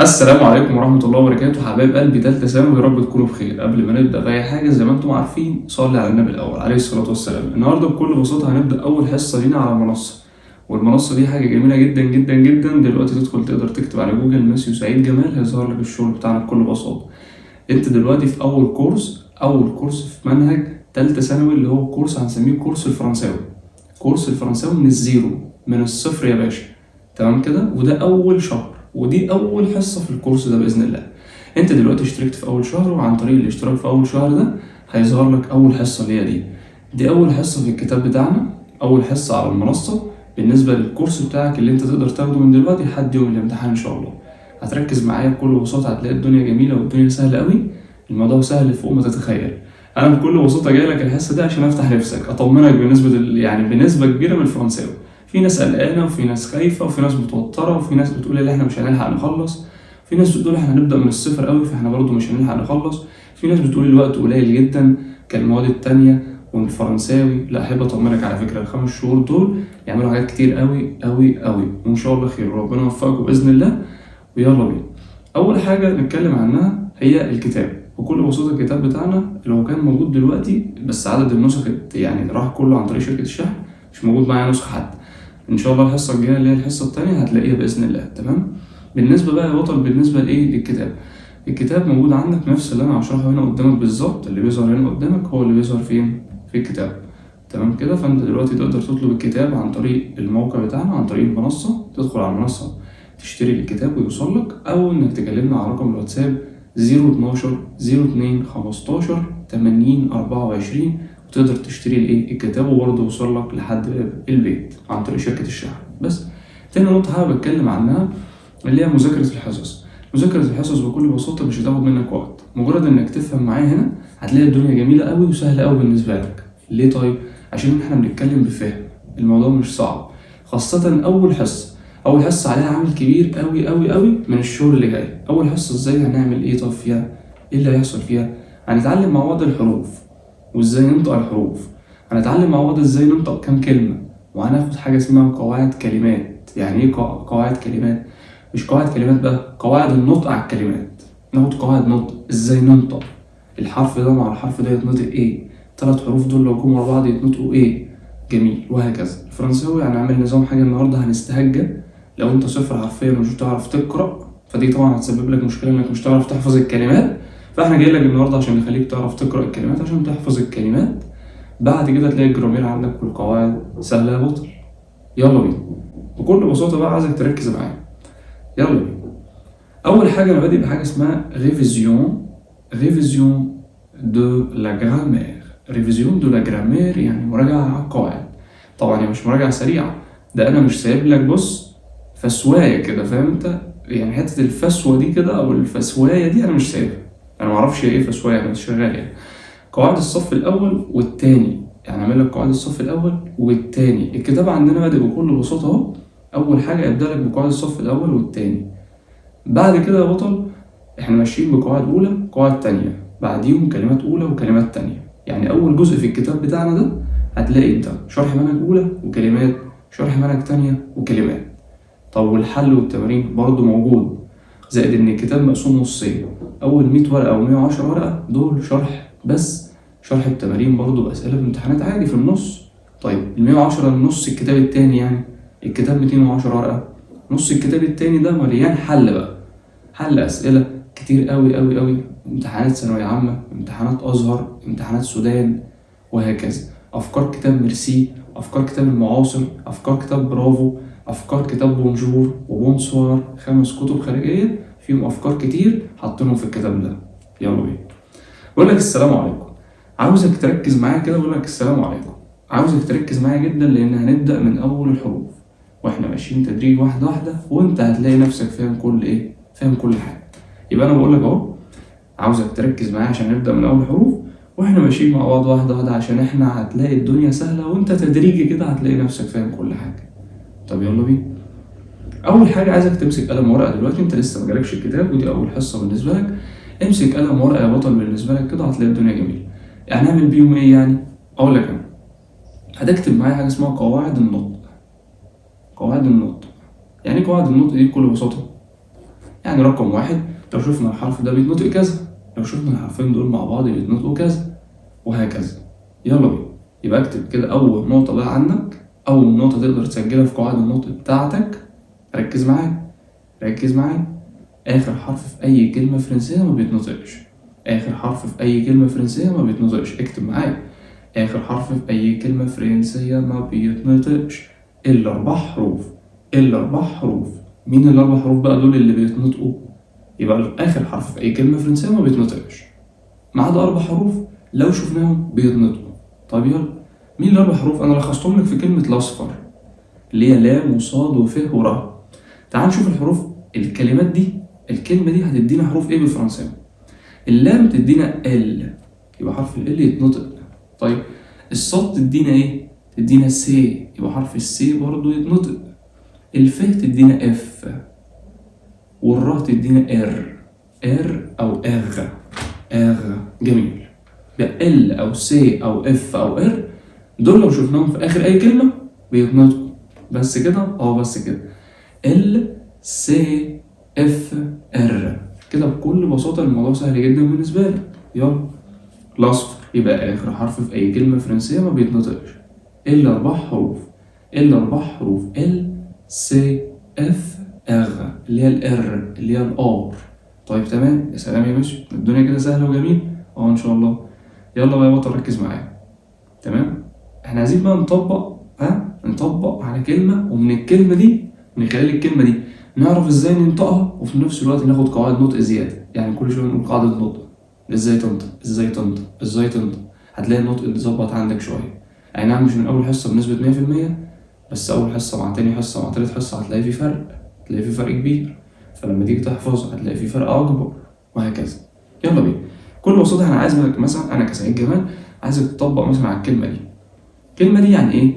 السلام عليكم ورحمة الله وبركاته حبايب قلبي تالتة ثانوي، يا رب تكونوا بخير. قبل ما نبدأ في أي حاجة زي ما انتم عارفين صلي على النبي الأول عليه الصلاة والسلام. النهاردة بكل بساطة هنبدأ أول حصة لينا على المنصة، والمنصة دي حاجة جميلة جدا جدا جدا. دلوقتي تدخل تقدر تكتب على جوجل ماسيو سعيد جمال هيظهر لك الشغل بتاعنا بكل بساطة. انت دلوقتي في أول كورس، أول كورس في منهج تالتة ثانوي اللي هو كورس هنسميه كورس الفرنساوي. كورس الفرنساوي من ال zéro، من الصفر يا باشا، تمام كده؟ وده أول شهر ودي أول حصة في الكورس ده بإذن الله. أنت دلوقتي اشتركت في أول شهر، وعن طريق الاشتراك في أول شهر ده هيظهر لك أول حصة اللي هي دي. دي أول حصة في الكتاب بتاعنا، أول حصة على المنصة بالنسبة للكورس بتاعك اللي أنت تقدر تاخده من دلوقتي لحد يوم الامتحان إن شاء الله. هتركز معايا بكل بساطة هتلاقي الدنيا جميلة والدنيا سهلة قوي، الموضوع سهل فوق ما تتخيل. أنا بكل بساطة جاي لك الحصة دي عشان أفتح نفسك، أطمنك بالنسبة يعني بنسبة كبيرة من الفرنساوي. في ناس قلقانة وفي ناس خايفة وفي ناس متوترة وفي ناس بتقول إن إحنا مش هنلحق نخلص، في ناس بتقول إحنا هنبدأ من الصفر قوي فإحنا برضو مش هنلحق نخلص، في ناس بتقول الوقت قليل جدا كالمواد التانية والفرنساوي. لا، أحب أطمنك على فكرة الخمس شهور دول يعملوا حاجات كتير قوي قوي قوي، وإن شاء الله خير وربنا يوفقكم بإذن الله. ويلا بينا. أول حاجة نتكلم عنها هي الكتاب. بكل بساطة الكتاب بتاعنا اللي هو كان موجود دلوقتي بس عدد النسخ يعني راح كله عن طريق شركة الشحن، مش موجود معايا نسخة حتى. إن شاء الله الحصة الجاية اللي هي الحصة التانية هتلاقيها بإذن الله، تمام؟ بالنسبة بقى يا بطل، بالنسبة لإيه؟ للكتاب. الكتاب موجود عندك نفس اللي أنا هشرحه هنا قدامك بالظبط، اللي بيظهر هنا قدامك هو اللي بيظهر فين؟ في الكتاب، تمام كده؟ فأنت دلوقتي تقدر تطلب الكتاب عن طريق الموقع بتاعنا، عن طريق المنصة، تدخل على المنصة تشتري الكتاب ويوصل لك، أو إنك تكلمنا على رقم الواتساب 012 02 15 80 24 وتقدر تشتري الإيه؟ الكتاب، وبرضه يوصل لك لحد باب البيت عن طريق شركة الشحن. بس تاني نقطة حابب أتكلم عنها اللي هي مذاكرة الحصص. مذاكرة الحصص بكل بساطة مش هتاخد منك وقت، مجرد إنك تفهم معايا هنا هتلاقي الدنيا جميلة أوي وسهلة أوي بالنسبة لك. ليه طيب؟ عشان إحنا بنتكلم بفهم، الموضوع مش صعب، خاصة أول حصة. أول حصة عليها عامل كبير أوي أوي أوي من الشهور اللي جاية. أول حصة إزاي هنعمل إيه طب فيها؟ إيه اللي هيحصل فيها؟ هنتعلم مع بعض الحروف وإزاي ننطق الحروف، هنتعلم مع بعض إزاي ننطق كام كلمة، وهناخد حاجة اسمها قواعد كلمات. يعني إيه قواعد كلمات؟ مش قواعد كلمات بقى، قواعد النطق على الكلمات. ناخد قواعد نطق، إزاي ننطق الحرف ده مع الحرف ده يتنطق إيه، تلات حروف دول لو جم ورا بعض يتنطقوا إيه، جميل، وهكذا. الفرنساوي هنعمل نظام حاجة النهاردة هنستهجى. لو أنت صفر حرفيا ومش بتعرف تقرأ فدي طبعا هتسبب لك مشكلة إنك مش هتعرف تحفظ الكلمات، فإحنا جايين لك النهاردة عشان نخليك تعرف تقرأ الكلمات عشان تحفظ الكلمات. بعد كده تلاقي ال grammaire عندك والقواعد سهلة يا بطل. يلا بينا. بكل بساطة بقى عايزك تركز معايا، يلا بينا. أول حاجة أنا بادئ بحاجة اسمها révision، révision de la grammaire. révision de la grammaire يعني مراجعة على القواعد. طبعا هي مش مراجعة سريعة، ده أنا مش سايب لك بص فسواية كده، فاهم أنت؟ يعني حتة الفسوة دي كده أو الفسواية دي أنا مش سايبها، أنا معرفش إيه فسواية، أنا مش شغال يعني. قواعد الصف الأول والتاني، يعني أعمل لك قواعد الصف الأول والتاني. الكتاب عندنا بادئ بكل بساطة أهو، أول حاجة يبدأ لك بقواعد الصف الأول والتاني. بعد كده يا بطل إحنا ماشيين بقواعد أولى قواعد تانية، بعديهم كلمات أولى وكلمات تانية. يعني أول جزء في الكتاب بتاعنا ده هتلاقي أنت شرح منهج أولى وكلمات، شرح منهج تانية وكلمات. طب والحل والتمارين برضو موجود، زائد إن الكتاب مقسوم نصين، أول 100 ورقة أو 110 ورقة دول شرح بس، شرح التمارين برضو بأسئلة بامتحانات عادي في النص. طيب ال 110 نص الكتاب التاني، يعني الكتاب 210 ورقة، نص الكتاب التاني ده مليان حل بقى، حل أسئلة كتير قوي قوي قوي، امتحانات ثانوية عامة، امتحانات أزهر، امتحانات سودان، وهكذا. أفكار كتاب ميرسي، أفكار كتاب المعاصر، أفكار كتاب برافو، أفكار كتاب bonjour و bonsoir، 5 كتب خارجية فيهم أفكار كتير حاطينهم في الكتاب ده. يلا بينا. بقول لك السلام عليكم، عاوزك تركز معايا كده. بقول لك السلام عليكم، عاوزك تركز معايا جدا لأن هنبدأ من أول الحروف واحنا ماشيين تدريج واحدة واحدة، وانت هتلاقي نفسك فاهم كل ايه، فاهم كل حاجة. يبقى انا بقول لك اهو، عاوزك تركز معايا عشان نبدأ من اول حروف واحنا ماشيين مع بعض واحدة واحدة، عشان احنا هتلاقي الدنيا سهلة وانت تدريجي كده هتلاقي نفسك فاهم كل حاجة. طب يلا بينا. اول حاجة عايزك تمسك قلم ورقة دلوقتي، انت لسه ما جالكش الكتاب ودي اول حصة بالنسبة لك. امسك قلم ورقة يا بطل بالنسبة لك كده، هتلاقي الدنيا جميلة. يعني هنعمل بيهم ايه يعني؟ اقول لك انا هتكتب معايا حاجة اسمها قواعد النطق. قواعد النطق يعني ايه قواعد النطق دي؟ بكل بساطة يعني رقم واحد، لو شفنا الحرف ده بيتنطق كذا، لو شفنا الحرفين دول مع بعض بيتنطقوا كذا، وهكذا. يلا بينا. يبقى اكتب كده أول نقطة بقى عندك، أول نقطة تقدر تسجلها في قواعد النطق بتاعتك. ركز معايا، ركز معايا. آخر حرف في أي كلمة فرنسية ما بيتنطقش. آخر حرف في أي كلمة فرنسية ما بيتنطقش. اكتب معايا، آخر حرف في أي كلمة فرنسية ما بيتنطقش إلا 4 حروف. إلا 4 حروف. مين ال4 حروف بقى دول اللي بيتنطقوا؟ يبقى آخر حرف في أي كلمة فرنسية ما بيتنطقش ما عدا 4 حروف لو شفناهم بيتنطقوا. طب يلا، مين ال4 حروف؟ أنا لخصتهم لك في كلمة الأصفر اللي هي لام وصاد وف وراء. تعال نشوف الحروف، الكلمات دي، الكلمة دي هتدينا حروف إيه بالفرنساوي؟ اللام تدينا L، يبقى حرف L يتنطق. طيب الصاد تدينا إيه؟ تدينا C، يبقى حرف ال C برضه يتنطق. الف تدينا F، والراء تدينا R، R أو R، R. جميل. يبقى L أو C أو F أو R دول لو شفناهم في آخر أي كلمة بيتنطقوا. بس كده؟ بس كده. L C F R كده بكل بساطة. الموضوع سهل جدا بالنسبة لك. يلا، الأصفر يبقى آخر حرف في أي كلمة فرنسية ما بيتنطقش إلا 4 حروف. إلا 4 حروف، L C F R اللي هي ال R اللي هي ال R. طيب تمام، يا سلام يا باشا، الدنيا كده سهلة وجميل. إن شاء الله. يلا بقى يا بطل، ركز معايا. تمام، احنا عايزين بقى نطبق، نطبق على كلمة، ومن الكلمة دي، من خلال الكلمة دي نعرف ازاي ننطقها، وفي نفس الوقت ناخد قواعد نطق زيادة. يعني كل شوية نقول قاعدة نطق، ازاي تنطق، ازاي تنطق، ازاي تنطق. هتلاقي النطق اتظبط عندك شوية. اي نعم مش من أول حصة بنسبة 100%، بس أول حصة مع تاني حصة مع تالت حصة هتلاقي في فرق، هتلاقي في فرق كبير. فلما تيجي تحفظ هتلاقي في فرق أكبر، وهكذا. يلا بينا. بكل بساطة أنا عايز مثلا، أنا كسعيد جمال عايزك تطبق مثلا على الكلمة دي. الكلمة دي يعني إيه؟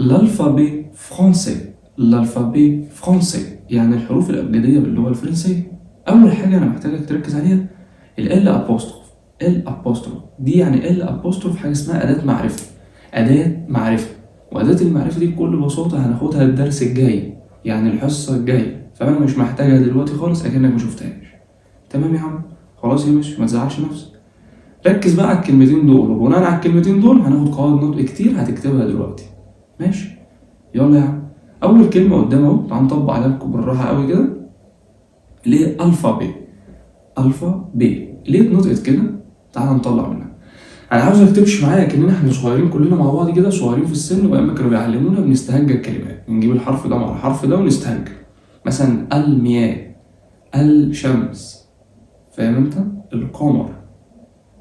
l'alphabet français. l'alphabet français يعني الحروف الأبجدية باللغة الفرنسية. أول حاجة أنا محتاجك تركز عليها ال L apostrophe. L apostrophe دي يعني L apostrophe حاجة اسمها أداة معرفة. أداة معرفة، وأداة المعرفة دي بكل بساطة هناخدها الدرس الجاي، يعني الحصة الجاية، فأنا مش محتاجها دلوقتي خالص، أكنك ما شفتهاش. تمام يا عم؟ خلاص يا باشا، ما تزعلش نفسك. ركز بقى على الكلمتين دول، وبناء على الكلمتين دول هناخد قواعد نطق كتير هتكتبها دلوقتي. ماشي؟ يلا يا عم. أول كلمة قدام أهو، تعال نطبق عليها بالراحة قوي كده، اللي هي alphabet. alphabet ليه اتنطقت كده؟ تعال نطلع منها. أنا عاوزك تمشي معايا كأننا إحنا صغيرين كلنا مع بعض كده، صغيرين في السن، وأيام كانوا بيعلمونا بنستهجى الكلمات، نجيب الحرف ده مع الحرف ده ونستهجى. مثلا المياه، الشمس، فاهم أنت؟ القمر،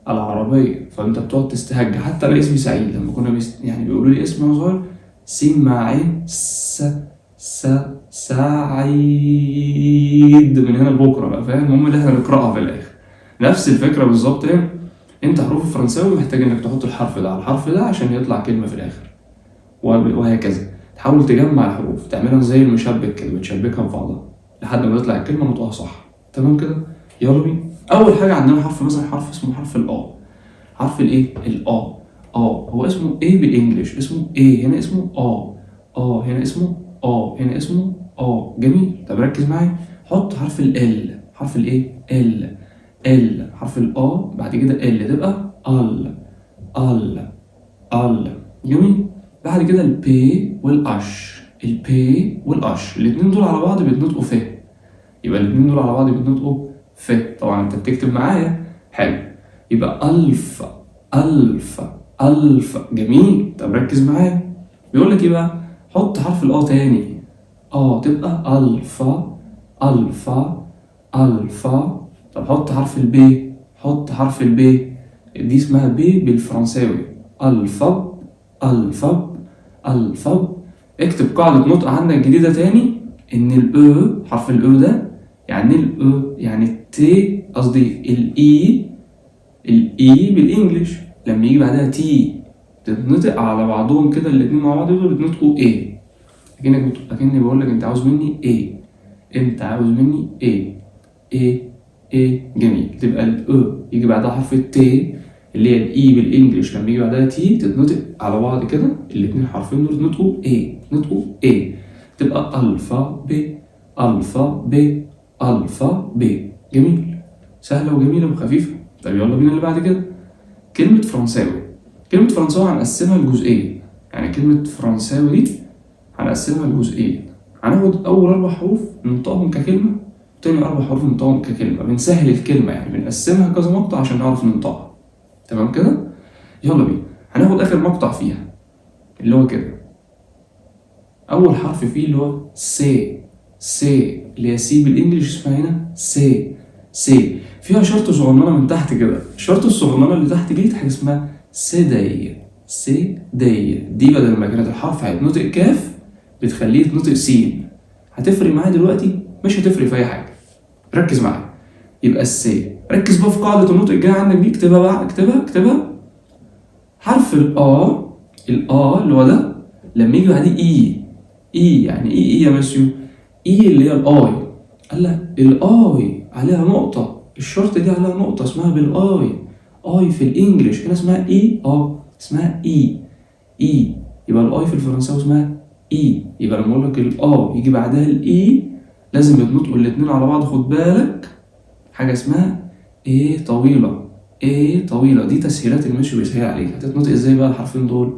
العربية. فأنت بتقعد تستهجى. حتى أنا اسمي سعيد، لما كنا يعني بيقولوا لي اسمي وأنا صغير، سين مع عين، س س سعيد، من هنا لبكرة بقى، فاهم؟ المهم اللي احنا نقراها في الآخر. نفس الفكرة بالظبط هنا. انت حروف الفرنساوي محتاج انك تحط الحرف ده على الحرف ده عشان يطلع كلمة في الآخر، وهكذا. تحاول تجمع الحروف، تعملها زي المشبك كده، بتشبكها في بعضها لحد ما يطلع الكلمة نطقها صح. تمام كده؟ يلا بينا. أول حاجة عندنا حرف، مثلا حرف اسمه حرف ال A. حرف الإيه؟ ال A. هو اسمه إيه بال English؟ اسمه إيه؟ هنا اسمه A. هنا اسمه A، هنا اسمه A. جميل. طب ركز معايا، حط حرف ال L، حرف الإيه؟ L، L، حرف ال A بعد كده L تبقى ال، ال، ال. جميل. بعد كده ال P وال H، ال P وال H الاتنين دول على بعض بيتنطقوا ف، يبقى الاتنين دول على بعض بيتنطقوا ف. طبعا انت بتكتب معايا، حلو. يبقى alpha، alpha، alpha. جميل. طب ركز معايا، بيقول لك ايه بقى؟ حط حرف ال A تاني، تبقى alpha، alpha، alpha. طب حط حرف ال B، حط حرف ال B، دي اسمها B بالفرنساوي، alphab، alphab، alphab. اكتب قاعدة نطق عندك جديدة تاني، ان ال E، حرف ال E ده يعني ال E يعني ال T، قصدي ال I، ال I بال English لما يجي بعدها T تتنطق على بعضهم كده، الاتنين مع بعض دول بيتنطقوا ايه، اكني بقول لك انت عاوز مني ايه، انت عاوز مني ايه، ايه، ايه. جميل. تبقى ال E يجي بعدها حرف ال T اللي هي ال I بال English لما يجي بعدها T تتنطق على بعض كده، الاتنين حرفين دول يتنطقوا ايه، يتنطقوا ايه، تبقى alphabet، alphabet، alphabet. جميل، سهلة وجميلة وخفيفة. طب يلا بينا اللي بعد كده، كلمة فرنساوي. كلمة فرنساوي هنقسمها لجزئين، يعني كلمة فرنساوي دي هنقسمها لجزئين، هناخد أول 4 حروف ننطقهم ككلمة، تاني 4 حروف ننطقهم ككلمة، بنسهل الكلمة يعني بنقسمها كذا مقطع عشان نعرف ننطقها. تمام كده؟ يلا بينا، هناخد آخر مقطع فيها اللي هو كده، أول حرف فيه اللي هو C، C اللي هي C بال English اسمها هنا C، C فيها شرطة صغننة من تحت كده، الشرطة الصغننة اللي تحت دي حاجة اسمها cédille، cédille دي بدل ما كانت الحرف هيتنطق كاف بتخليه يتنطق سين. هتفرق معايا دلوقتي؟ مش هتفرق في أي حاجة، ركز معايا. يبقى ال C، ركز بقى في قاعدة النطق الجاية عندك دي، اكتبها بقى، اكتبها اكتبها. حرف ال A، ال A اللي هو ده لما يجي بعديه I، I يعني ايه I يا مسيو؟ I اللي هي ال I، قال لك ال I عليها نقطة، الشرطة دي عليها نقطة اسمها بال I، I في ال English هنا اسمها I، اسمها I، I، يبقى ال I في الفرنساوي اسمها I. يبقى لما اقول لك ال A يجي بعدها ال I لازم يتنطقوا الاتنين على بعض، خد بالك حاجة اسمها é طويلة، é طويلة، دي تسهيلات المشي بيسهل عليك. هتتنطق ازاي بقى الحرفين دول؟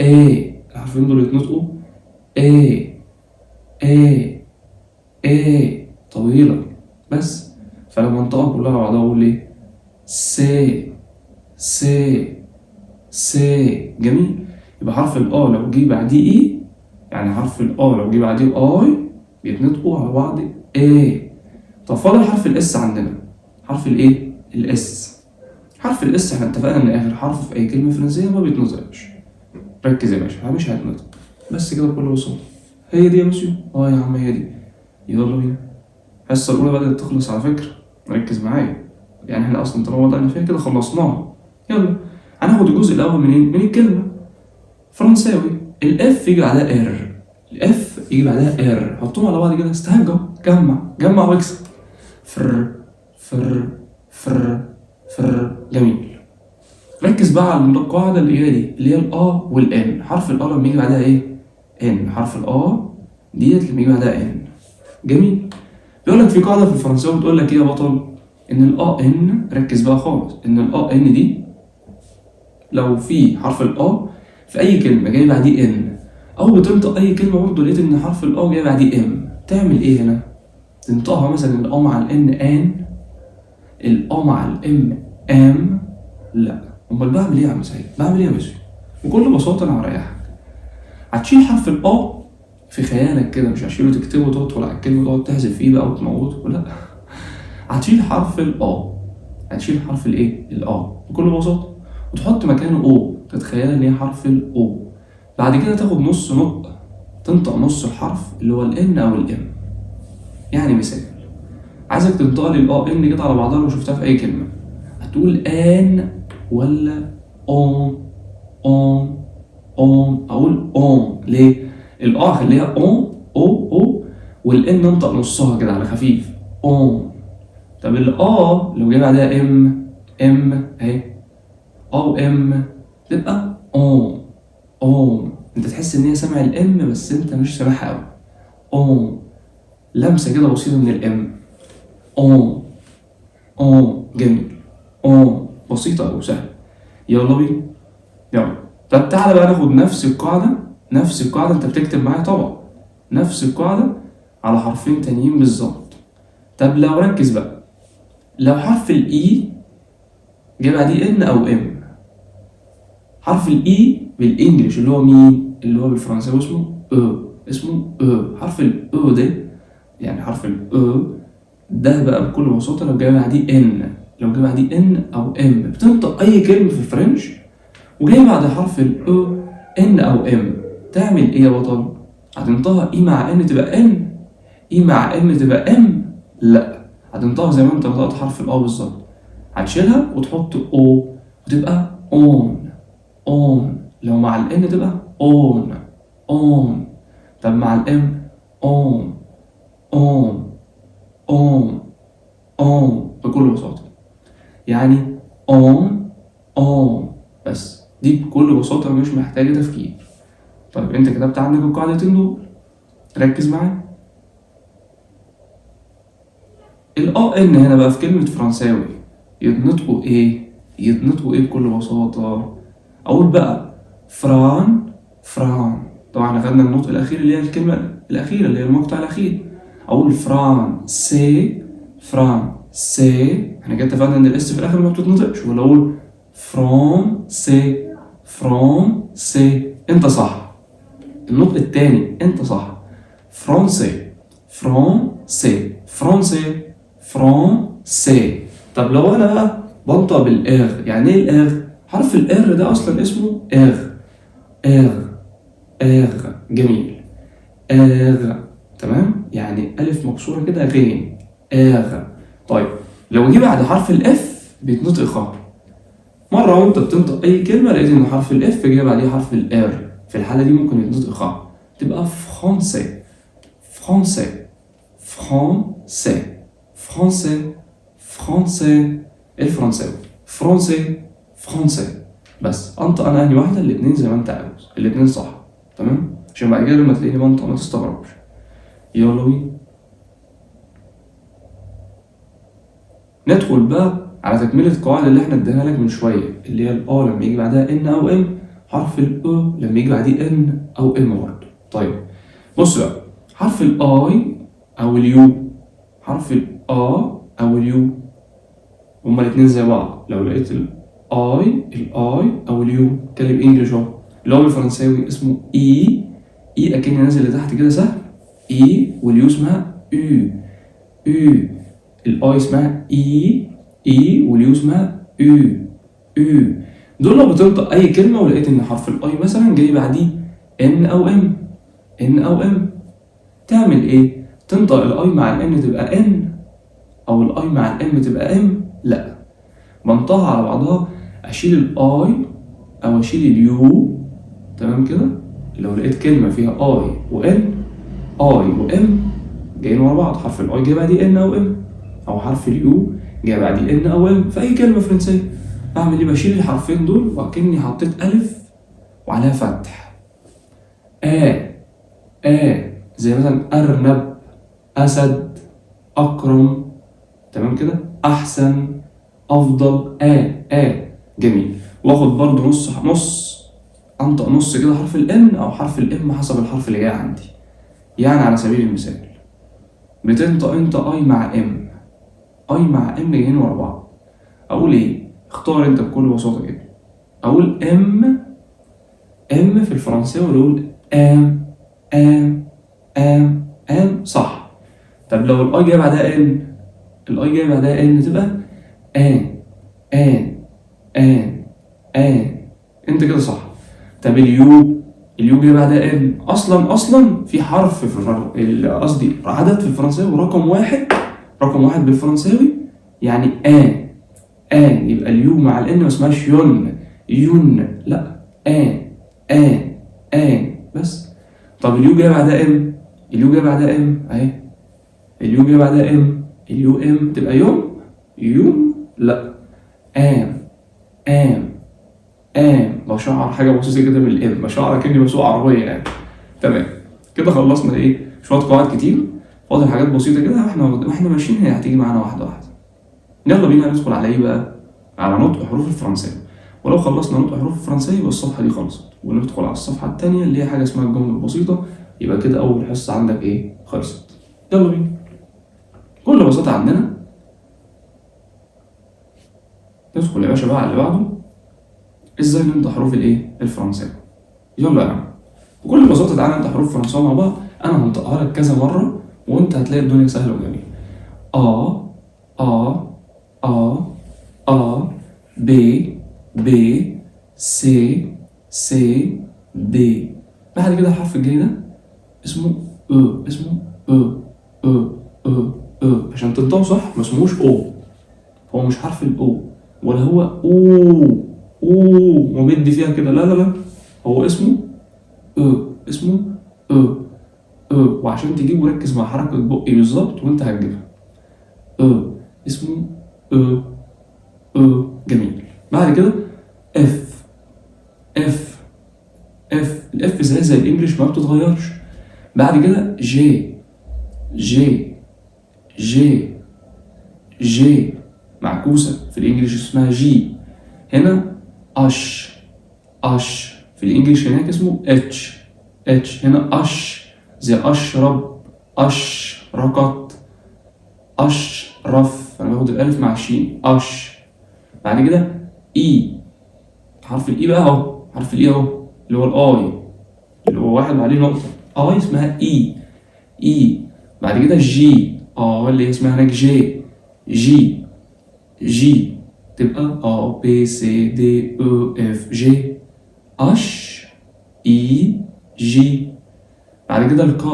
é، الحرفين دول يتنطقوا é، é، é طويلة بس. فلما انطقها كلها على بعضها اقول ايه؟ cé، cé، cé. جميل. يبقى حرف ال A لو جه بعديه I، يعني حرف ال A لو جه بعديه I بيتنطقوا على بعض é. طب فاضل حرف ال S عندنا، حرف الايه؟ ال S. حرف ال S احنا اتفقنا ان اخر حرف في اي كلمة فرنسية ما بيتنطقش. ركز يا باشا، مش هيتنطق بس كده بكل بساطة. هي دي يا مسيو؟ اه يا عم هي دي. يلا بينا، الحصة الأولى بدأت تخلص على فكرة، ركز معايا، يعني احنا أصلا طالما بدأنا فيها كده خلصناها. يلا هناخد الجزء الأول منين؟ من الكلمة فرنساوي. ال F يجي بعدها R، ال F يجي بعدها R، حطهم على بعض كده، استهجوا، جمع جمع واكسب، fr fr fr fr. جميل. ركز بقى على القاعدة اللي هي دي، اللي هي ال A وال N. حرف ال A لما يجي بعدها ايه؟ N. حرف ال A ديت لما يجي بعدها N. جميل. بيقول لك في قاعدة في الفرنساوي بتقول لك ايه يا بطل؟ ان ال A N، ركز بقى خالص، ان ال A N دي لو في حرف ال A في اي كلمة جاي بعديه N، او بتنطق اي كلمة برضه لقيت ان حرف ال A جاي بعديه M، تعمل ايه هنا؟ تنطقها مثلا ال A مع ال N an، ال A مع ال M am، لا. امال بعمل ايه يا عم سعيد؟ بعمل ايه يا مسيو؟ بكل بساطة انا هريحك، هتشيل حرف ال A في خيالك كده، مش هتشيله تكتبه وتدخل على الكلمة وتقعد تحذف فيه بقى وتموته، لا، هتشيل حرف ال A، هتشيل حرف الايه؟ ال A بكل بساطة، وتحط مكانه O، تتخيل ان هي حرف ال O. بعد كده تاخد نص نطق، تنطق نص الحرف اللي هو ال N او ال M. يعني مثال، عايزك تنطق لي ال A N كده على بعضها لو شفتها في اي كلمة، هتقول an ولا on؟ on، on. اقول on ليه؟ ال A خليها on، O O، وال N ننطق نصها كده على خفيف on. طب ال A لو جاي بعدها M، M اهي، او M تبقى om، om. انت تحس ان هي سامع ال M بس انت مش سامعها قوي، om، لمسه كده بسيطة من ال M، om، om. جميل، om بسيطة او سهلة. يلا بينا، يلا. طب تعالى بقى ناخد نفس القاعدة، نفس القاعدة انت بتكتب معايا طبعا، نفس القاعدة على حرفين تانيين بالظبط. طب لو ركز بقى، لو حرف ال E جه بعديه N او M، حرف ال E بال English اللي هو مين؟ اللي هو بالفرنساوي اسمه E، اسمه E. حرف ال E ده، يعني حرف ال E ده بقى بكل بساطة لو جاي بعديه N، لو جاي بعديه N او M، بتنطق اي كلمة في ال French وجاي بعد حرف ال E N او M، تعمل ايه يا بطل؟ هتنطقها E مع N تبقى N، E مع M تبقى M؟ لا، هتنطقها زي ما انت نطقت حرف ال A بالظبط، هتشيلها وتحط O وتبقى on، on. لو مع ال N تبقى on، on. طب مع ال M om، om، om، om بكل بساطة، يعني on، om بس. دي بكل بساطة مش محتاجة تفكير. طيب انت كتبت عندك القاعدتين دول، ركز معايا. ال A N هنا بقى في كلمة فرنساوي يتنطقوا ايه؟ يتنطقوا ايه بكل بساطة؟ اقول بقى fran، fran. طبعا احنا خدنا النطق الاخير اللي هي الكلمة الاخيرة اللي هي المقطع الاخير. اقول fran cais، fran cais. احنا كده اتفقنا ان ال S في الاخر ما بتتنطقش، ولا اقول français، français؟ انت صح. النطق التاني انت صح، français، français، français، français. طب لو انا بقى بنطق بال R، يعني ايه ال R؟ حرف ال R ده اصلا اسمه R، R، R. جميل، R تمام، يعني الف مكسورة كده غين، R. طيب لو جه بعد حرف ال F بيتنطق خ. مرة وانت بتنطق اي كلمة لقيت ان حرف ال F جاي بعديه حرف ال R، في الحالة دي ممكن يتنطق خ، تبقى français، français، français، français، français. الفرنساوي، français، français. بس انطق انا انهي واحده؟ الاتنين زي ما انت عاوز، الاتنين صح، تمام؟ عشان بعد كده لما تلاقيني بنطق ما تستغربش. يلا بينا ندخل بقى على تكملة القواعد اللي احنا اديناها لك من شوية، اللي هي ال A لما يجي بعدها N أو M، حرف ال E لما يجي بعديه N أو M برضه. طيب بص بقى، حرف ال I أو ال U، حرف ال A أو ال U هما الاتنين زي بعض. لو لقيت ال I، ال I أو ال U، اتكلم English اهو، اللي هو بالفرنساوي اسمه I، I أكني نازل لتحت كده سهل، I، وال U اسمها U، U. ال I اسمها I، I، وال U اسمها U، U. دول لو بتنطق اي كلمة ولقيت ان حرف ال I مثلا جاي بعديه N او M، N او M، تعمل ايه؟ تنطق ال I مع ال N تبقى N، او ال I مع ال M تبقى M؟ لا، بنطقها على بعضها، اشيل ال I او اشيل ال U، تمام كده؟ لو لقيت كلمة فيها I و N، I و M جايين ورا بعض، حرف ال I جاي بعديه N او M، او حرف ال U جاي بعديه N او M في اي كلمة فرنسية، بعمل ايه؟ بشيل الحرفين دول وكأني حطيت الف وعليها فتح، آ آ، زي مثلا أرنب، أسد، أكرم، تمام كده؟ أحسن، أفضل، آ آ. جميل. واخد برضو نص نص، أنطق نص كده حرف ال N أو حرف ال M حسب الحرف اللي جاي عندي. يعني على سبيل المثال بتنطق أنت I مع M، I مع M جايين ورا بعض، أقول إيه؟ اختار أنت بكل بساطة كده، أقول M، M في الفرنساوي، ولا أقول M M M M؟ صح. طب لو ال I جاي بعدها N، ال I جاي بعدها N تبقى N N N N، انت كده صح. طب ال U، ال U جاي بعدها N، اصلا في حرف في قصدي عدد في الفرنساوي رقم واحد، رقم واحد بالفرنساوي يعني un، un، يبقى ال U مع ال N ما اسمهاش une، une، لا un، un، un بس. طب ال U جاي بعدها M، ال U جاي بعدها M اهي، ال U جاي بعدها M، ال U M تبقى يوم، يوم، لا M M M، بشعر حاجة بسيطة كده بال M، بشعر كأني بسوق عربية يعني. تمام كده خلصنا ايه شوية قواعد كتير، فاضل حاجات بسيطة كده واحنا ماشيين هي هتيجي معانا واحدة واحدة. يلا بينا ندخل على ايه بقى؟ على نطق حروف الفرنساوي. ولو خلصنا نطق حروف الفرنساوي يبقى الصفحة دي خلصت، وندخل على الصفحة التانية اللي هي حاجة اسمها الجمل البسيطة. يبقى كده أول حصة عندك ايه؟ خلصت. يلا بينا. بكل بساطة عندنا ندخل يا باشا بقى على اللي بعده، ازاي ننطق حروف الايه؟ الفرنساوي. يلا يا عم بكل بساطة تعالى ننطق حروف فرنساوي مع بعض، أنا هنطقها لك كذا مرة وأنت هتلاقي الدنيا سهلة وجميلة. A A A A B B C C D. بعد كده الحرف الجاي ده اسمه E، اسمه E E E E. عشان تنطقه صح ما اسمهوش أو، هو مش حرف ال O ولا هو أو أو ومدي فيها كده، لا لا لا، هو اسمه E، اسمه E E. وعشان تجيبه ركز مع حركة بقي بالظبط وأنت هتجيبها. E، اسمه E E. جميل. بعد كده F F F، ال F زي ال English ما بتتغيرش. بعد كده G G G G معكوسة، في ال English اسمها G. هنا H، H في ال English هناك اسمه H، H. هنا H زي اشرب، اشرقت، اشرف. انا باخد الالف مع الشين، H. بعد كده I، حرف ال I بقى اهو، حرف ال I اهو اللي هو ال I اللي هو واحد وعليه نقطة، I اسمها I، I. بعد كده G، اللي هي اسمها هناك G، G، G. تبقى A B C D E F G H I J. بعد كده ال K،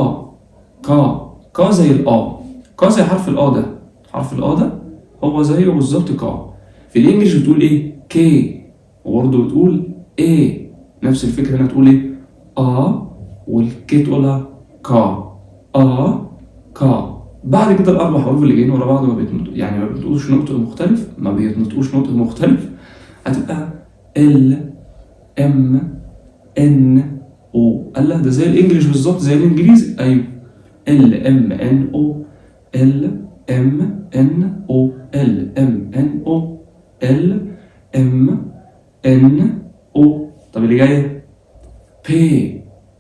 K، K زي ال A، K زي حرف ال A ده، حرف ال A ده هو زيه بالظبط K. في ال English بتقول ايه؟ K، وبرضه بتقول A. نفس الفكرة هنا، تقول ايه؟ A، وال K تقولها K، A K. بعد كده الأربع حروف اللي جايين ورا بعض ما بيتنطق، يعني ما بيتنطقوش نطق مختلف، ما بيتنطقوش نطق مختلف. هتبقى L M N O. قال لك ده زي ال English بالظبط، زي الانجليزي. ايوه، L M N O، L M N O، L M N O، L M N O. طب اللي جاية P،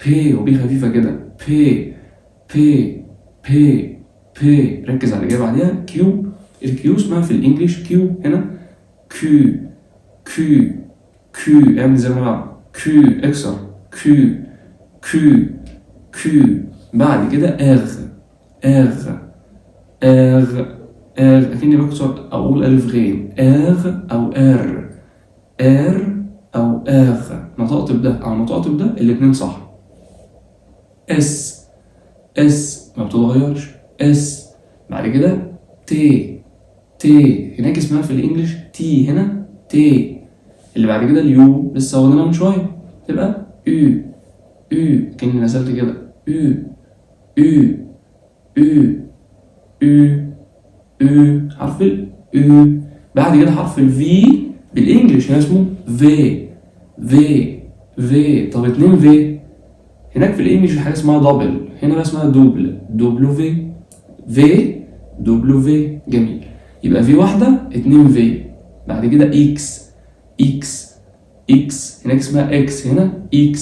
P و P خفيفة كده، P P P P. ركز على اللي جاي بعديها، Q. ال Q اسمها في ال English Q، هنا Q، Q، Q. اعمل زي ما انا بعمل، Q، اكسر، Q Q Q. بعد كده R، R، R، R، اكني بكسر اقول الف غين، R او R، R او R. نطقت بده او نطقت بده، الاتنين صح. S، S ما بتتغيرش، S. بعد كده T، T هناك اسمها في ال English T، هنا T. اللي بعد كده ال U لسه واخدينها من شويه، تبقى U، U، كأني نزلت كده، U U U U U، حرف ال U. بعد كده حرف ال V بال English هنا اسمه V، V، V. طب اتنين V، هناك في ال English حاجة اسمها double، هنا بقى اسمها double، W V W. جميل، يبقى V واحده، اتنين V. بعد كده X، X، X هناك اسمها X، هنا X،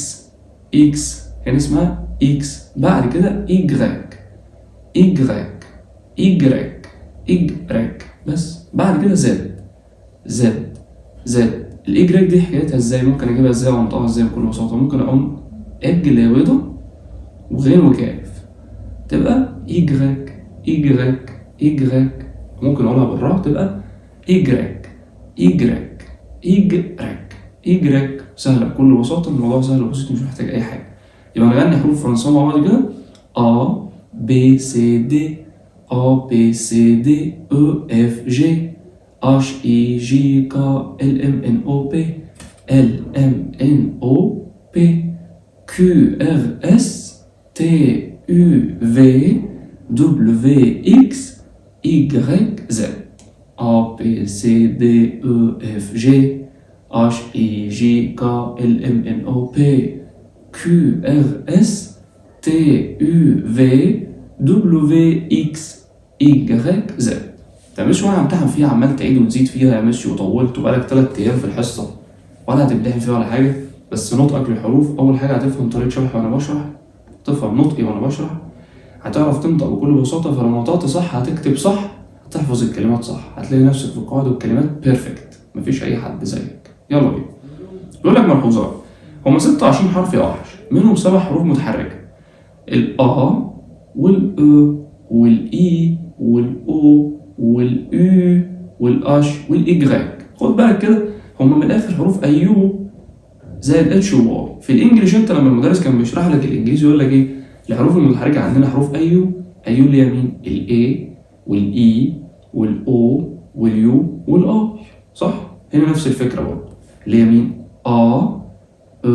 X هنا اسمها X. بعد كده Y، Y، Y، Y بس. بعد كده Z، Z، Z. ال Y دي حكايتها ازاي؟ ممكن اجيبها ازاي وانطقها ازاي؟ بكل بساطة ممكن اقوم اج اللي هي بيضة وغين وكاف، تبقى Y Y Y. ممكن اقولها بالراء، تبقى Y Y Y Y. سهلة بكل بساطة، الموضوع سهل وبسيط، مش محتاج أي حاجة. يبقى نغني حروف فرنساوي مع بعض كده: A B C D A B C D E F G H I J K L M N O P L M N O P Q R S T U V W X Y Z. A B C D E F G H I J K L M N O P Q R S T U V W X Y Z. طب مش وانا همتحن فيها عمال تعيد وتزيد فيها يا ماشي، وطولت وبقالك 3 ايام في الحصه، ولا هتمتحن فيها ولا حاجه. بس نطقك للحروف اول حاجه، هتفهم طريقه شرحي وانا بشرح، تفهم نطقي وانا بشرح، هتعرف تنطق بكل بساطه. فلو نطقت صح هتكتب صح، هتحفظ الكلمات صح، هتلاقي نفسك في القواعد والكلمات perfect، مفيش اي حد زيك. يلا بينا. بيقول لك ملحوظات: هما 26 حرف يا وحش، منهم سبع حروف متحركه، ال A وال E وال I وال O وال U وال H وال Y. خد بالك كده، هما من الاخر حروف AU زائد H و Y. في ال English انت لما المدرس كان بيشرح لك الانجليزي يقول لك ايه؟ الحروف المتحركة عندنا حروف AU. AU اللي هي مين؟ ال A وال I وال O وال U وال I، صح؟ هنا نفس الفكرة برضه، اللي هي مين؟ A E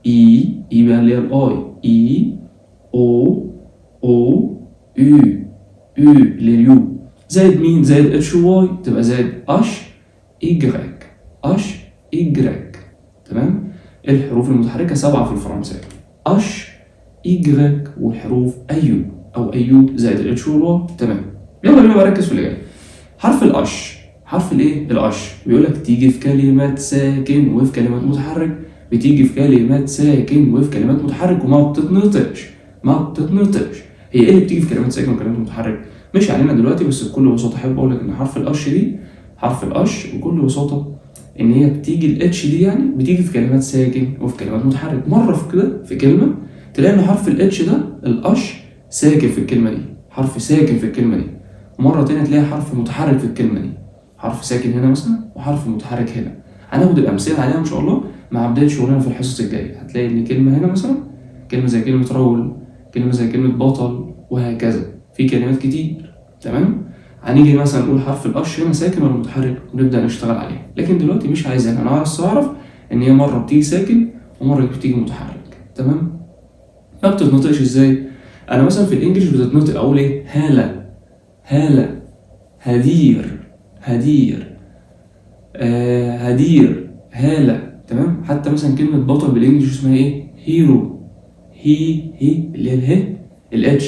I، I بقى اللي هي ال I، I O O U، U اللي هي ال U، زائد مين؟ زائد H Y، تبقى زائد H Y، H Y. تمام؟ الحروف المتحركة سبعة في الفرنساوي، H Y والحروف AU أو AU زائد ال H وال Y. تمام، يلا بينا بقى، ركز في اللي جاي. ال H، حرف الايه؟ ال H. بيقول لك تيجي في كلمات ساكن وفي كلمات متحرك، بتيجي في كلمات ساكن وفي كلمات متحرك وما بتتنطقش، ما بتتنطقش. هي ايه اللي بتيجي في كلمات ساكن وكلمات متحرك؟ مش علينا دلوقتي، بس بكل بساطة احب اقول لك ان حرف ال H دي، حرف ال H بكل بساطة ان هي بتيجي ال H دي يعني بتيجي في كلمات ساكن وفي كلمات متحرك. مرة في كده في كلمة تلاقي ان حرف ال H ده ال H ساكن في الكلمة دي، حرف ساكن في الكلمة دي. مرة تانية تلاقي حرف متحرك في الكلمة دي، حرف ساكن هنا مثلا وحرف متحرك هنا. هناخد الامثلة عليها ان شاء الله مع بداية شغلنا في الحصص الجاية. هتلاقي ان كلمة هنا مثلا، كلمة زي كلمة رجل، كلمة زي كلمة بطل، وهكذا في كلمات كتير. تمام؟ هنيجي مثلا نقول حرف ال H هنا ساكن ولا متحرك ونبدا نشتغل عليه، لكن دلوقتي مش عايزين، انا عايز اعرف ان هي مرة بتيجي ساكن ومرة بتيجي متحرك. تمام؟ ما بتتنطقش ازاي؟ انا مثلا في ال English بتتنطق اقول ايه؟ هاله، هاله، هدير، هدير، هدير، هاله. تمام؟ حتى مثلا كلمة بطل بال English اسمها ايه؟ hero، هي هي اللي هي اله ال H،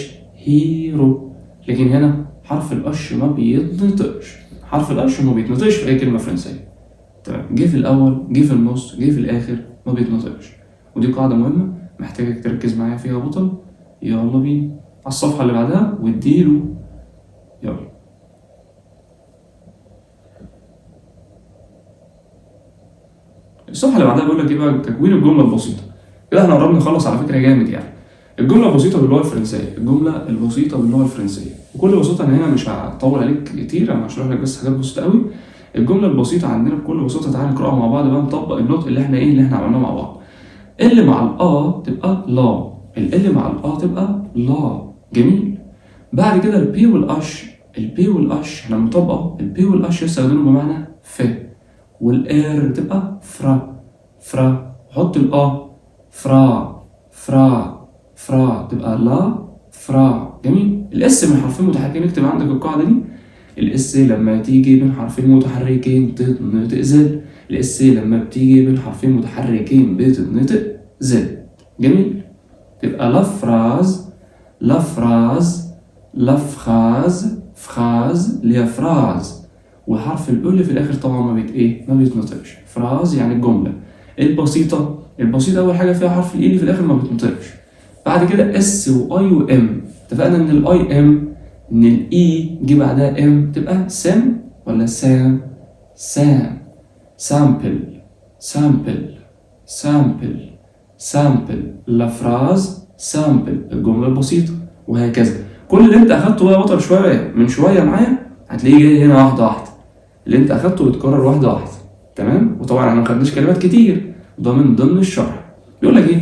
hero. لكن هنا حرف ال H ما بيتنطقش، حرف ال H ما بيتنطقش في اي كلمة فرنسية. تمام؟ جه في الاول، جه في النص، جه في الاخر، ما بيتنطقش. ودي قاعدة مهمة محتاجك تركز معايا فيها يا بطل. يلا بينا على الصفحة اللي بعدها واديله. يلا الصفحة اللي بعدها بيقول لك ايه بقى؟ تكوين الجملة البسيطة. كده احنا قربنا نخلص على فكرة جامد يعني. الجملة البسيطة باللغة الفرنسية، الجملة البسيطة باللغة الفرنسية. بكل بساطة انا هنا مش هطول عليك كتير، انا هشرح لك بس حاجات بسيطة قوي. الجملة البسيطة عندنا بكل بساطة تعالى نقراها مع بعض بقى، نطبق النطق اللي احنا ايه اللي احنا عملناه مع بعض. L مع ال A تبقى la، L مع ال A تبقى la. جميل. بعد كده البي والاش، البي والاش احنا بنطبقه، ال P وال H يستخدموا بمعنى ف، وال R تبقى fra، fra. حط ال A fra، fra، fra، تبقى la fra. جميل. ال S من حرفين متحركين، اكتب عندك القاعدة دي. ال S لما تيجي بين حرفين متحركين تتنطق Z، ال S لما بتيجي بين حرفين متحركين بتتنطق Z. جميل. تبقى la phrase، la phrase، la phrase، phrase اللي هي phrase، وحرف ال E اللي في الاخر طبعا ما بيت ايه؟ ما بيتنطقش. phrase يعني الجملة البسيطة. البسيطة اول حاجة فيها حرف ال E اللي في الاخر ما بيتنطقش. بعد كده S و I و M، اتفقنا ان ال I M، ان ال I جه بعدها M تبقى سم ولا سام؟ سام. simple، simple، simple، simple، la phrase simple، الجملة البسيطة، وهكذا. كل اللي انت اخدته بقى بطل شوية من شوية معايا هتلاقيه جاي هنا واحدة واحدة. اللي انت اخدته بيتكرر واحدة واحدة. تمام؟ وطبعا احنا ما خدناش كلمات كتير، ده من ضمن الشرح. بيقول لك ايه؟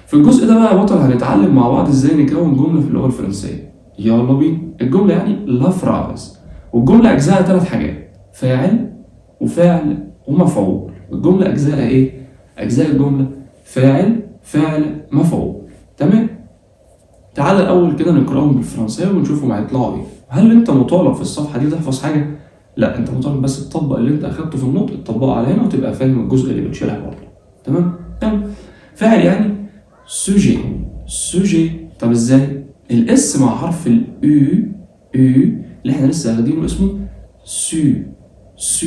في الجزء ده بقى يا بطل هنتعلم مع بعض ازاي نكون جملة في اللغة الفرنسية. يلا بينا. الجملة يعني la phrase، والجملة اجزاء 3 حاجات: فاعل وفعل ومفعول. الجملة اجزاء ايه؟ اجزاء الجملة فاعل، فعل، مفعول. تمام؟ تعال الاول كده نقراهم بالفرنساوي ونشوفهم هيطلعوا ايه. هل انت مطالب في الصفحة دي تحفظ حاجة؟ لا، انت مطالب بس تطبق اللي انت اخدته في النطق، تطبقه على هنا وتبقى فاهم الجزء اللي بتشرح برضه. تمام؟ تمام. فاعل يعني sujet، sujet. طب ازاي؟ ال S مع حرف ال U، U اللي احنا لسه واخدينه اسمه su، su.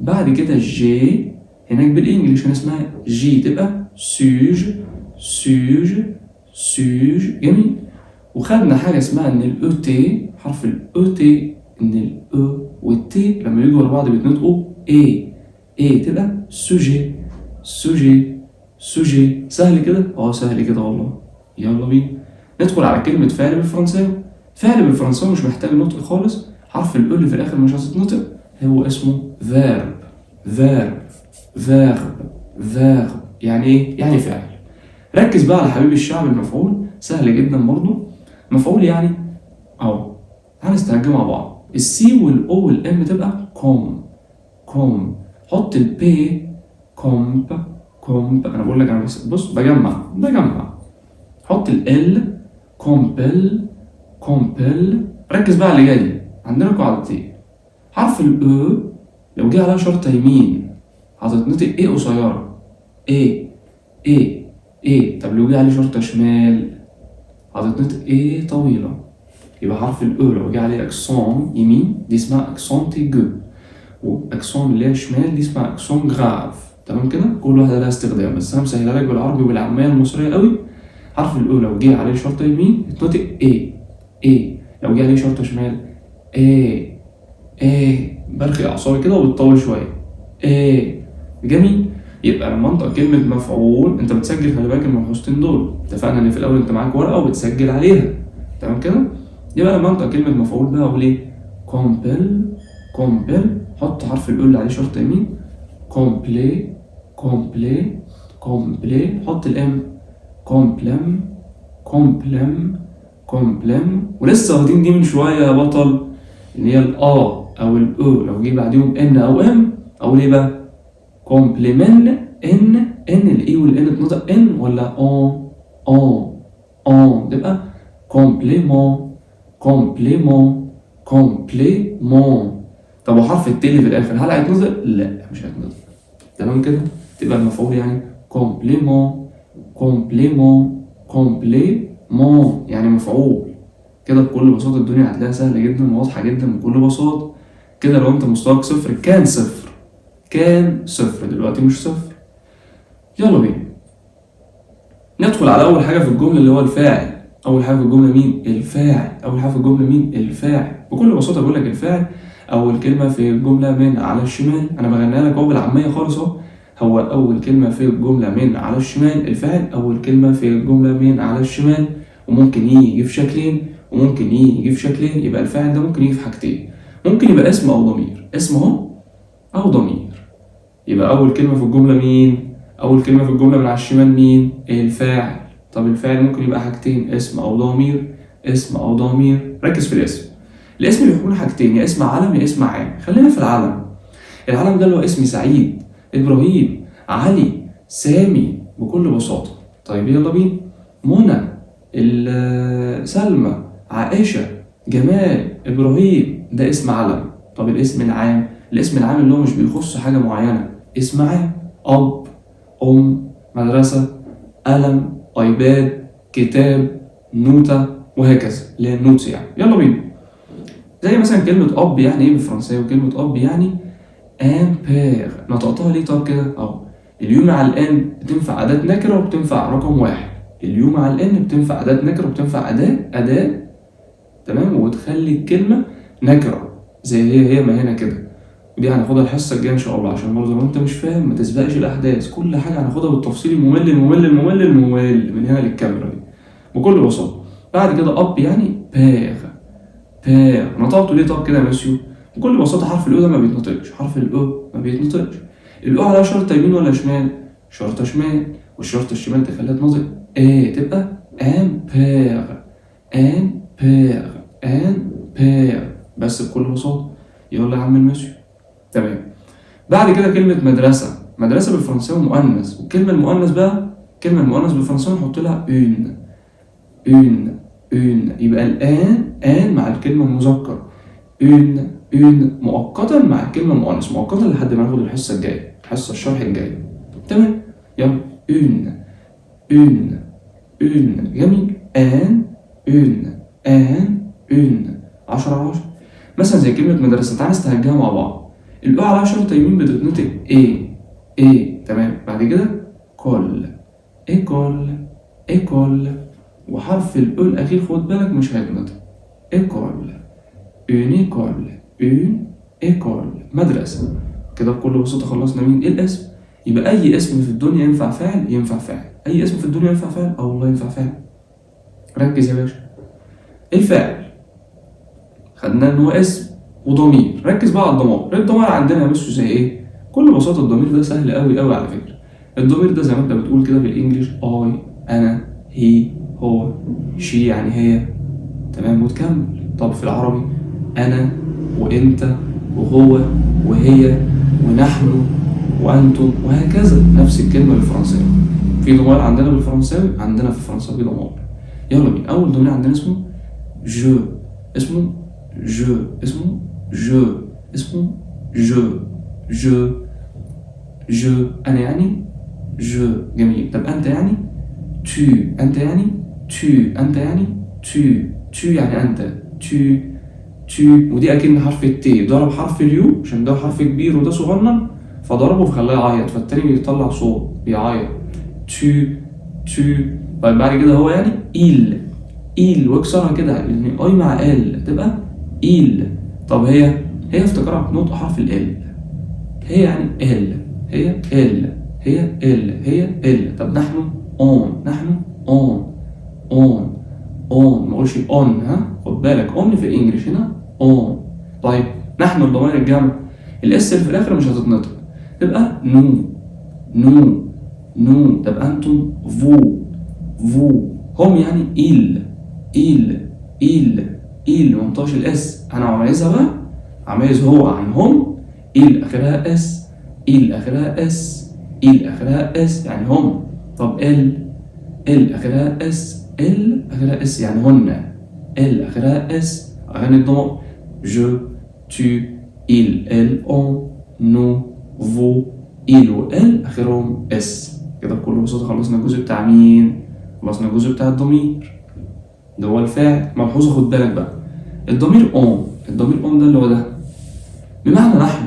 بعد كده G هناك بال English هنا اسمها J، تبقى suj، suj، suj. جميل. وخدنا حاجة اسمها ان ال E T، حرف ال E T، ان ال E وال T لما يجوا ورا بعض بيتنطقوا اي، اي، تبقى sujet، sujet، sujet. سهل كده؟ سهل كده والله. يلا بينا ندخل على كلمة فعل بالفرنساوي. فعل بالفرنساوي مش محتاج نطق خالص، حرف ال E اللي في الآخر مش هتتنطق، هو اسمه verbe، verbe، verbe، verbe. يعني إيه؟ يعني فعل. ركز بقى على حبيب الشعب المفعول، سهل جدا برضه. مفعول يعني أهو، هنستهجن مع بعض. ال C وال O وال M تبقى com، com. حط ال P comp، comp. أنا بقول لك أنا بس بص بجمع، بجمع. حط ال L compl، compl. ركز بقى على اللي جاي دي، عندنا قاعدتين. حرف ال E لو جه عليها شرطة يمين هتتنطق ايه قصيرة، ايه ايه ايه. طب لو جه عليه شرطة شمال هتتنطق ايه طويلة. يبقى حرف ال e لو جه عليه accent يمين دي اسمها accent aigu، و accent اللي هي شمال دي اسمها accent grave. تمام كده؟ كل واحدة لها استخدام، بس انا مسهلها لك بالعربي وبالعاميه المصرية قوي. حرف ال e لو جه عليه شرطه يمين يتنطق é é، لو جه عليه شرطه شمال é é، برخي اعصابي كده وبتطول شوية é. جميل. يبقى لما انطق كلمة مفعول، انت بتسجل، خلي بالك الملحوظتين دول، اتفقنا ان في الاول انت معاك ورقة وبتسجل عليها. تمام كده؟ يبقى لما انطق كلمة مفعول بقى اقول ايه؟ compl compl، حط حرف ال e اللي عليه شرطه يمين، complé complé complé، حط ال m، complém complém complém. ولسه واخدين دي من شوية يا بطل، اللي هي ال a او ال e لو جه بعديهم n او m اقول ايه بقى؟ complémen n n، ال e وال n اتنطق n ولا en؟ en en، تبقى complément complément complément. طب وحرف ال t اللي في الاخر هل هيتنطق؟ لا مش هيتنطق. تمام كده؟ تبقى المفعول يعني complément complément complément يعني مفعول. كده بكل بساطة الدنيا هتلاقيها سهلة جدا وواضحة جدا بكل بساطة. كده لو انت مستواك صفر، كان صفر، كان صفر، دلوقتي مش صفر. يلا بينا ندخل على أول حاجة في الجملة اللي هو الفاعل. أول حاجة في الجملة مين؟ الفاعل. أول حاجة في الجملة مين؟ الفاعل. بكل بساطة بقول لك الفاعل أول كلمة في الجملة من على الشمال. أنا بغنيها لك أهو بالعامية خالص أهو. هو أول كلمة في الجملة من على الشمال الفاعل، أول كلمة في الجملة من على الشمال، وممكن يجي في شكلين، وممكن يجي في شكلين. يبقى الفاعل ده ممكن يجي في حاجتين، ممكن يبقى اسم أو ضمير، اسم أهو أو ضمير. يبقى أول كلمة في الجملة مين؟ أول كلمة في الجملة من على الشمال مين؟ الفاعل. طب الفاعل ممكن يبقى حاجتين، اسم أو ضمير، اسم أو ضمير. ركز في الاسم. الاسم بيكون حاجتين، يا اسم علم يا اسم عام. خلينا في العلم. العلم ده اللي هو اسم سعيد، إبراهيم، علي، سامي، بكل بساطة. طيب يلا بينا. منى، سلمى، عائشة، جمال، إبراهيم، ده اسم علم. طب الاسم العام؟ الاسم العام اللي هو مش بيخص حاجة معينة، اسم عام، أب، أم، مدرسة، قلم، iPad، كتاب، نوتة، وهكذا، اللي هي ال notes يعني. يلا بينا. زي مثلا كلمة أب يعني إيه بالفرنساوي؟ وكلمة أب يعني un père. نطقتها ليه طب كده؟ أهو ال u مع ال n بتنفع أداة نكرة وبتنفع رقم واحد. ال u مع ال n بتنفع أداة نكرة وبتنفع أداة، تمام، وتخلي الكلمة نكرة زي هي هي ما هنا كده. ودي هناخدها الحصة الجاية إن شاء الله، عشان برضه لو أنت مش فاهم ما تسبقش الأحداث. كل حاجة هناخدها بالتفصيل الممل الممل الممل الممل من هنا للكاميرا دي بكل بساطة. بعد كده أب يعني père père. نطقته ليه طب كده يا مسيو؟ بكل بساطة حرف ال e ده ما بيتنطقش، حرف ال e ما بيتنطقش. ال e على شرطة يمين ولا شمال؟ شرطة شمال، والشرطة الشمال تخليها تنطق é، تبقى un père un père un père، بس بكل بساطة. يلا يا عم المسيو. تمام. بعد كده كلمة مدرسة. مدرسة بالفرنساوي مؤنث، والكلمة المؤنث بقى، كلمة المؤنث بالفرنساوي نحط لها une une une. يبقى ال un un مع الكلمة المذكر، une une مؤقتا مع الكلمة المؤنث، مؤقتا لحد ما ناخد الحصة الجاية، الحصة الشرح الجاي. تمام. يلا une une une، جميل. un une un une، 10 على 10. مثلا زي كلمة مدرسة، تعالى نستهجها مع بعض. ال e على شرطة يمين بتتنطق é é، تمام. بعد كده cole école école، وحرف ال e الأخير خد بالك مش هيتنطق. école une école une école، مدرسة. كده بكل بساطة خلصنا مين؟ إيه الاسم. يبقى أي اسم في الدنيا ينفع فاعل، ينفع فاعل. أي اسم في الدنيا ينفع فاعل؟ أه والله ينفع فاعل. ركز يا باشا. الفاعل خدنا إن هو اسم وضمير. ركز بقى على الضمائر. الضمائر عندنا يا مسيو زي إيه؟ بكل بساطة الضمير ده سهل أوي أوي على فكرة. الضمير ده زي ما أنت بتقول كده بال English، I أنا، he هو، she يعني هي، تمام، وتكمل. طب في العربي أنا وأنت وهو وهي ونحن وأنتم وهكذا. نفس الكلمة بالفرنساوي. في ضمائر عندنا بالفرنساوي، عندنا في الفرنساوي ضمائر. يلا بينا. أول ضمير عندنا اسمه je، اسمه je، اسمه je، اسمه je je je. أنا يعني je، جميل. طب أنت يعني tu، أنت يعني tu، أنت يعني tu، tu يعني أنت. tu tu، ودي اكن حرف ال T ضرب حرف ال U عشان ده حرف كبير وده صغنن، فضربه فخلاه يعيط، فالتاني بيطلع صوت بيعيط tu tu. طيب بعد كده هو يعني il il، واكسرها كده لان I مع L تبقى ils. طب هي افتكرها بنطق حرف ال L، هي يعني elle، هي elle، هي elle، هي elle. طب نحن on، نحن on on on، ما اقولش on، ها خد بالك on في ال English، هنا on. طيب نحن الضمائر الجمع ال S اللي في الاخر مش هتتنطق، تبقى nous nous nous. طب انتم vous vous. هم يعني ils ils ils ils، ما انطقش ال S. انا عايزها بقى، عايز هو عن هم، ils اخرها S، ils اخرها S، ils اخرها S يعني هم. طب elles elles اخرها S، elles اخرها S يعني هن، elles اخرها S. اغاني الضمائر je tu il elle on nous vous ils و elles اخرهم S. كده بكل بساطة خلصنا الجزء بتاع مين؟ خلصنا الجزء بتاع الضمير ده هو الفاعل. ملحوظة خد بالك بقى، الضمير on، الضمير on ده اللي هو ده بمعنى نحن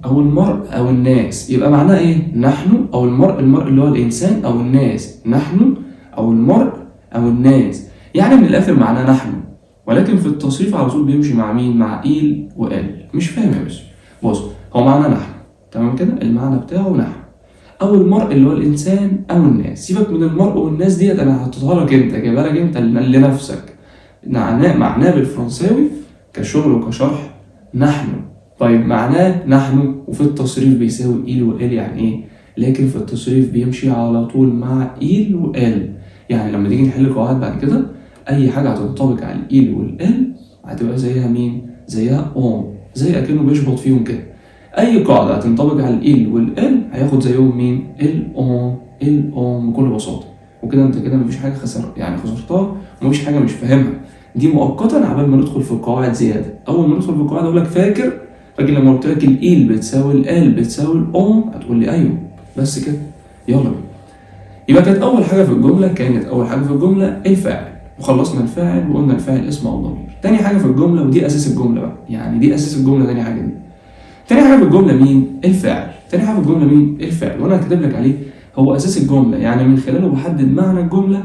او المرء او الناس، يبقى معناه ايه؟ نحن او المرء، المرء اللي هو الانسان او الناس، نحن او المرء او الناس، يعني من الاخر معناه نحن، ولكن في التصريف على طول بيمشي مع مين؟ مع il و elle. مش فاهم يا باشا؟ بص هو معناه نحن، تمام كده؟ المعنى بتاعه نحن او المرء اللي هو الانسان او الناس. سيبك من المرء والناس ديت، انا حطيتها لك انت، جايبها لك انت لنفسك. معناه بالفرنساوي كشغل وكشرح نحن. طيب معناه نحن وفي التصريف بيساوي il و elle يعني ايه؟ لكن في التصريف بيمشي على طول مع il و elle، يعني لما تيجي نحل قواعد بعد كده اي حاجة هتنطبق على ال il وال elle هتبقى زيها مين؟ زيها on، زي اكنه بيشبط فيهم كده. اي قاعدة هتنطبق على ال il وال elle هياخد زيهم مين؟ ال on، ال on بكل بساطة. وكده انت كده مفيش حاجة خسر يعني خسرتها، ومفيش حاجة مش فاهمها، دي مؤقتا عبال ما ندخل في القواعد زيادة. اول ما ندخل في القواعد اقول لك فاكر فاكر لما قلت لك ال il بتساوي ال elle بتساوي ال on؟ هتقول لي ايوه. بس كده، يلا بينا. يبقى كانت اول حاجة في الجملة، كانت اول حاجة في الجملة الفاعل، وخلصنا الفاعل وقلنا الفاعل اسم او ضمير. تاني حاجة في الجملة، ودي اساس الجملة بقى، يعني دي اساس الجملة. تاني حاجة دي، تاني حاجة في الجملة مين؟ الفاعل. تاني حاجة في الجملة مين؟ الفاعل. وانا هكتب لك عليه هو اساس الجملة، يعني من خلاله بحدد معنى الجملة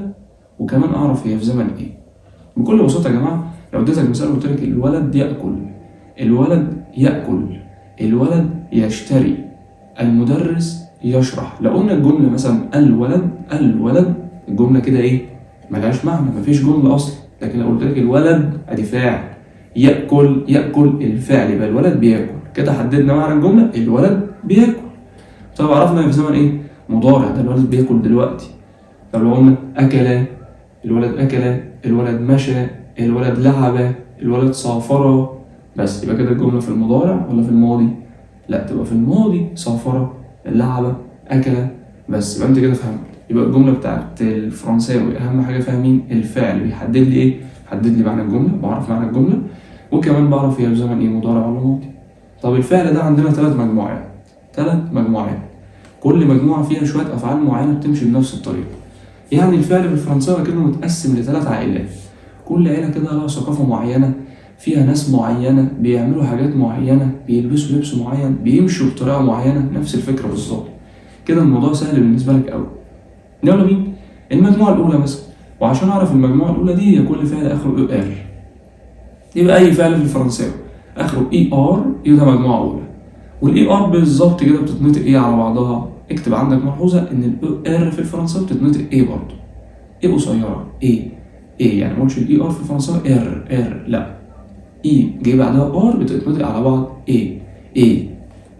وكمان اعرف هي في زمن ايه. بكل بساطة يا جماعة، لو اديتك مثال وقلت لك الولد ياكل، الولد ياكل، الولد يشتري، المدرس يشرح، لو قلنا الجملة مثلا الولد الولد، الجملة كده ايه؟ ملهاش معنى، مفيش جملة اصلا. لكن لو قلت لك الولد ادي فاعل، ياكل ياكل الفعل، يبقى الولد بياكل. كده حددنا معنى الجملة، الولد بياكل. طب عرفنا في زمن ايه؟ مضارع، ده الولد بياكل دلوقتي. طب لو قلنا اكل، الولد اكل، الولد مشى، الولد لعب، الولد سافر، بس يبقى كده الجملة في المضارع ولا في الماضي؟ لا، تبقى في الماضي، سافر، لعب، اكل، بس يبقى انت كده فهمت. يبقى الجملة بتاعت الفرنساوي اهم حاجة فيها مين؟ الفعل. بيحدد لي ايه؟ حدد لي معنى الجملة، بعرف معنى الجملة، وكمان بعرف هي في زمن ايه، مضارع ولا ماضي. طب الفعل ده عندنا ثلاث مجموعات، ثلاث مجموعات، كل مجموعة فيها شوية افعال معينة بتمشي بنفس الطريقة. يعني الفعل بالفرنساوي كأنه متقسم لثلاث عائلات، كل عيله كده لها ثقافة معينة، فيها ناس معينة بيعملوا حاجات معينة، بيلبسوا لبس معين، بيمشوا بطريقة معينة، نفس الفكرة بالظبط. كده الموضوع سهل بالنسبة لك قوي. يلا بينا المجموعة الاولى مثلا. وعشان اعرف المجموعة الاولى دي، هي كل فعل اخره E R. يبقى اي فعل في الفرنساوي اخره E R يبقى مجموعة اولى. وال E R بالظبط كده بتتنطق ايه على بعضها؟ اكتب عندك ملحوظة ان ال E R في الفرنساوي بتتنطق ايه برضه، ايه قصيره، ايه ايه، يعني ما اقولش ال E R في الفرنساوي R R، لا، E جاي بعدها R بتتنطق على بعض ايه ايه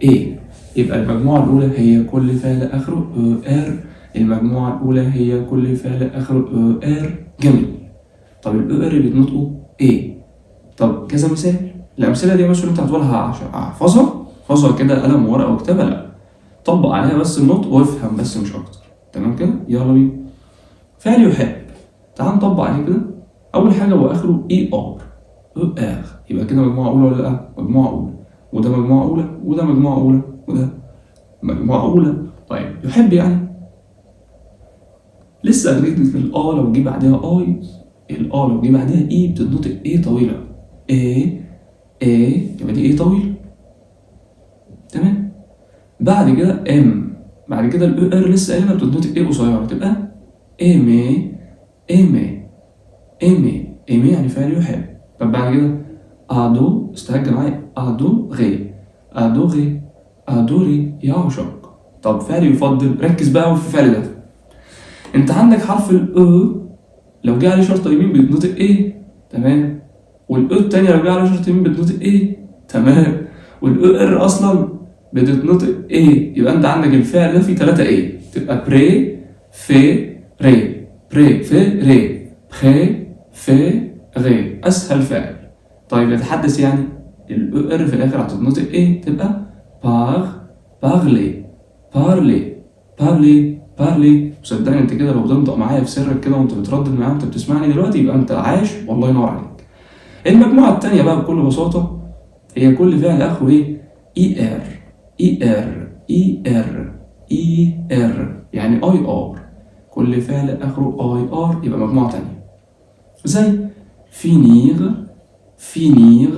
ايه. يبقى المجموعة الاولى هي كل فعل اخره E R، المجموعة الاولى هي كل فعل اخره E R. جميل. طب ال E R بيتنطقوا ايه؟ طب كذا مثال. الامثلة دي مثلا انت هتقولها عشان احفظها، احفظها كده قلم وورقة وكتابه؟ لا، طبق عليها بس النطق وافهم بس مش اكتر. تمام كده؟ يلا بينا. فعل يحب، تعال نطبق عليه كده. اول حاجة هو اخره E R، E R، يبقى كده مجموعة اولى ولا لا؟ مجموعة اولى، وده مجموعة اولى، وده مجموعة اولى، وده مجموعة اولى. طيب يحب يعني لسه قايلين ال A لو جه بعدها I، ال A لو جه بعدها I بتتنطق ايه طويلة. A A، يبقى دي A طويل. تمام. بعد كده aime، بعد كده ال E R لسه قايلها بتتنطق A قصيره، تبقى aimer aimer aimer aimer يعني فعل يحب. طب بعد كده ado، استهجى معايا adorer adorer adorer يعشق. طب فعل يفضل، ركز بقى في الفعل ده. انت عندك حرف ال E لو جه عليه شرطه يمين بيتنطق A، تمام. وال E التانية لو جه عليه شرطه يمين بتنطق A، تمام. وال E R اصلا بتتنطق A، يبقى انت عندك الفعل ده فيه 3 A، تبقى pré fé ré pré fé ré pré fé ré، اسهل فعل. طيب يتحدث يعني ال E R في الاخر هتتنطق A، تبقى par parler parler parler parler. وصدقني انت كده لو بتنطق معايا في سرك كده وانت بتردد معايا وانت بتسمعني دلوقتي يبقى انت عايش، والله ينور عليك. المجموعة التانية بقى بكل بساطة هي كل فعل اخره ايه؟ I R I R I R I R، يعني I R. كل فعل اخره I R يبقى مجموعة تانية، زي finir finir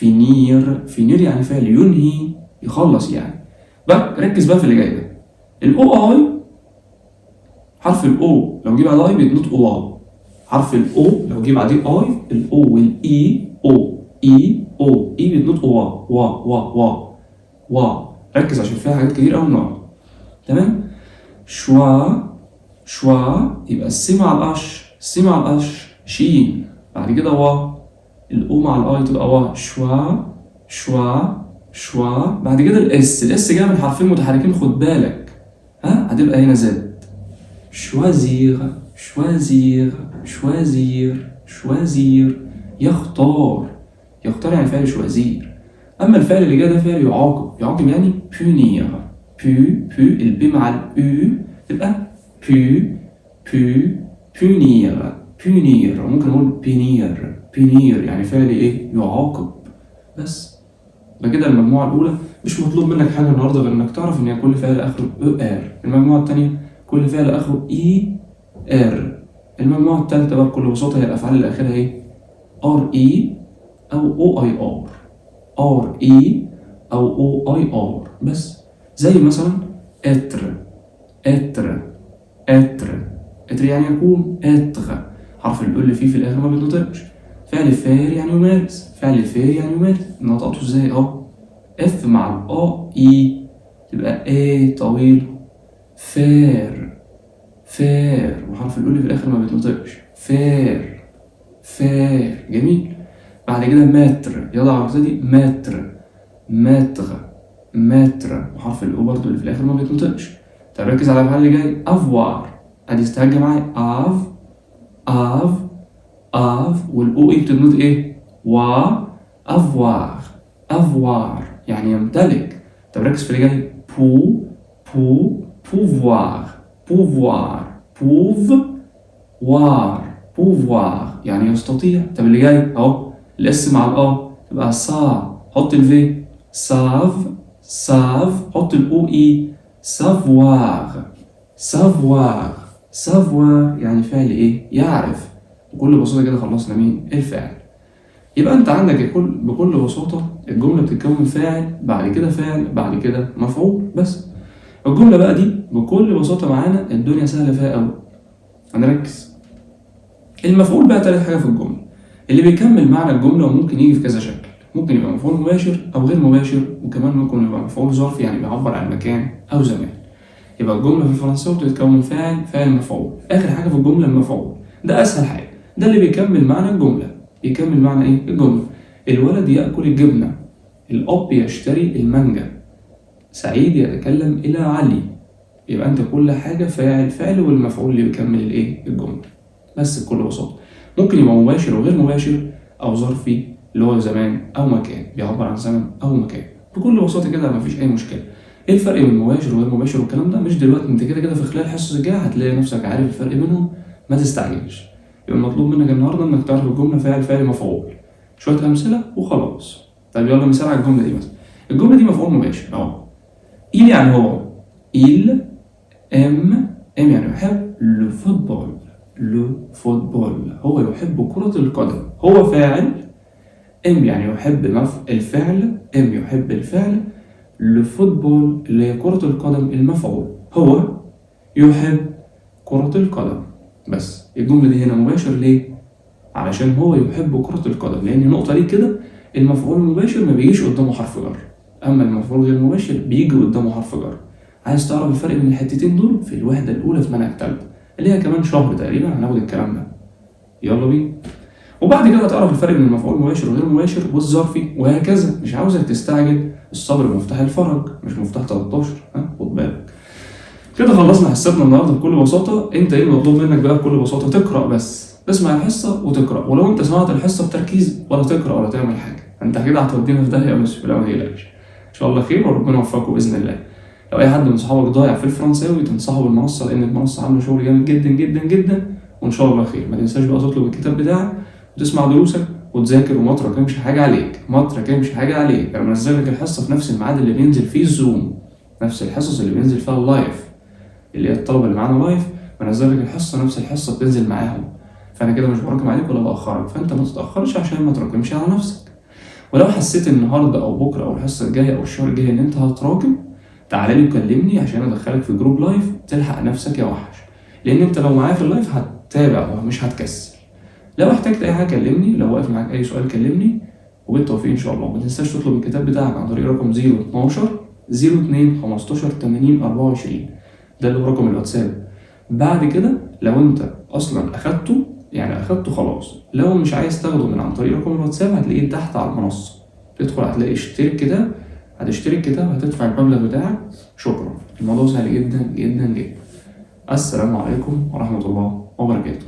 finir. finir يعني فعل ينهي، يخلص يعني. بقى ركز بقى في اللي جاي ده. ال O I، حرف ال O لو جه بعد I بيتنطق واو. حرف ال O لو جه بعديه I، ال O وال I، O I O I بيتنطقوا وا وا وا وا وا. ركز عشان فيها حاجات كتير قوي النهارده. تمام. choi choi، يبقى ال C مع ال H، C مع ال H شين، بعد كده وا، ال O مع ال I تبقى وا، choi choi choi. بعد كده ال S، ال S جايه من حرفين متحركين، خد بالك، ها هتبقى هنا Z. choisir choisir choisir choisir، يختار، يختار يعني فعل choisir. اما الفعل اللي جاي ده فعل يعاقب، يعاقب يعني punir، pu pu، ال P مع ال U تبقى pu pu punir punir. ممكن نقول punir punir يعني فعل ايه؟ يعاقب. بس يبقى كده المجموعة الأولى مش مطلوب منك حاجة النهاردة غير إنك تعرف إن هي كل فعل آخره E R. المجموعة التانية كل فعل آخره I R. المجموعة التالتة بقى بكل بساطة هي الأفعال اللي آخرها إيه؟ R I أو O I R، R I أو O I R بس. زي مثلا être être être، être يعني يكون، être حرف ال E اللي فيه في الآخر ما بيتنطقش. فعل faire يعني يمارس، فعل faire يعني يمارس، نطقته ازاي؟ اهو F مع ال A I تبقى A طويل، faire faire، وحرف ال E اللي في الاخر ما بيتنطقش، faire faire. جميل. بعد كده mettre، يضع ويرتدي، mettre mettre mettre، وحرف ال O برضه اللي في الاخر ما بيتنطقش. طب ركز على الافعال اللي جاي. avoir، ادي استهجى معايا، av av av، وال O I بتتنطق ايه؟ وا، avoir avoir يعني يمتلك. طب ركز في اللي جاي. pou pou pouvoir pouvoir pouv voir pouvoir يعني يستطيع. طب اللي جاي اهو ال S مع ال A تبقى sa، حط ال V، sav sav، حط ال O I، savoir savoir savoir يعني فعل ايه؟ يعرف. بكل بساطة كده خلصنا مين؟ الفعل. يبقى انت عندك بكل بساطة الجملة بتتكون من فاعل، بعد كده فعل، بعد كده مفعول بس. الجملة بقى دي بكل بساطة معانا الدنيا سهلة فيها قوي. هنركز. المفعول بقى تالت حاجة في الجملة اللي بيكمل معنى الجملة، وممكن يجي في كذا شكل. ممكن يبقى مفعول مباشر أو غير مباشر، وكمان ممكن يبقى مفعول ظرفي يعني بيعبر عن مكان أو زمان. يبقى الجملة في الفرنساوي بتتكون من فاعل، فعل، مفعول. آخر حاجة في الجملة المفعول، ده أسهل حاجة، ده اللي بيكمل معنى الجملة. بيكمل معنى إيه؟ الجملة. الولد يأكل الجبنة، الأب يشتري المانجا، سعيد يتكلم إلى علي. يبقى أنت كل حاجة فاعل، فعل، والمفعول اللي بيكمل الإيه؟ الجملة بس. بكل بساطة ممكن يبقى مباشر وغير مباشر أو ظرفي اللي هو زمان أو مكان، بيعبر عن زمن أو مكان. بكل بساطة كده مفيش أي مشكلة. إيه الفرق بين مباشر وغير مباشر والكلام ده؟ مش دلوقتي، أنت كده كده في خلال الحصص الجاية هتلاقي نفسك عارف الفرق بينهم، ما تستعجلش. يبقى المطلوب منك النهارده إنك تعرف الجملة فاعل، فعل، مفعول، شوية أمثلة وخلاص. طيب يلا مثال على الجملة دي مثلا. الجملة دي مفعول مباشر أهو. il يعني هو، il aime، aime يعني يحب، le football le football، هو يحب كرة القدم. هو فاعل، aime يعني يحب الفعل، aime يحب الفعل، le football اللي هي كرة القدم المفعول، هو يحب كرة القدم. بس الجملة دي هنا مباشر ليه؟ علشان هو يحب كرة القدم، لأن النقطة دي كده المفعول المباشر ما بيجيش قدامه حرف جر، أما المفعول غير المباشر بيجي قدامه حرف جر. عايز تعرف الفرق بين الحتتين دول؟ في الوحدة الأولى في منهج تالتة اللي هي كمان شهر تقريبا هناخد الكلام ده. يلا بينا. وبعد كده هتعرف الفرق بين المفعول المباشر وغير المباشر والظرفي وهكذا. مش عاوزك تستعجل، الصبر مفتاح الفرج مش مفتاح 13، ها خد بالك. كده خلصنا حصتنا النهارده بكل بساطة. انت ايه المطلوب منك بقى بكل بساطة؟ تقرا بس، تسمع الحصة وتقرا. ولو انت سمعت الحصة بتركيز ولا تقرا ولا تعمل حاجة، انت كده هتودينا في داهية، بس لا ما تقلقش ان شاء الله خير وربنا يوفقكم باذن الله. لو اي حد من صحابك ضايع في الفرنساوي تنصحه بالمنصه، لان المنصة عامله شغل جامد جدا جدا جدا، وان شاء الله خير. ما تنساش بقى تطلب الكتاب بتاعك وتسمع دروسك وتذاكر، وما تراكمش حاجة عليك، ما تراكمش حاجة عليك. انا منزل لك الحصة في نفس الميعاد اللي بينزل فيه الزوم، نفس الحصص اللي بينزل فيها ال live، اللي هي الطلبة اللي معانا live، بنزل لك الحصة نفس الحصة بتنزل معاهم. فانا كده مش براكم عليك ولا باخرك، فانت ما تتاخرش عشان ما تراكمش على نفسك. ولو حسيت النهارده او بكره او الحصة الجاية او الشهر الجاي ان انت هتراكم، تعالى لي وكلمني عشان ادخلك في group live تلحق نفسك يا وحش، لان انت لو معايا في ال live هتتابع ومش هتكسل. لو احتجت اي حاجة كلمني، لو واقف معاك اي سؤال كلمني، وبالتوفيق ان شاء الله. ما تنساش تطلب الكتاب بتاعك عن طريق رقم 012 02 15 80 24، ده اللي هو رقم الواتساب. بعد كده لو انت اصلا اخدته، يعني اخدته خلاص، لو مش عايز تاخده من عن طريق رقم الواتساب هتلاقيه تحت على المنصة، تدخل هتلاقي اشتري الكتاب، هتشتري الكتاب هتدفع المبلغ بتاعك. شكرا، الموضوع سهل جدا جدا جدا. السلام عليكم ورحمة الله وبركاته.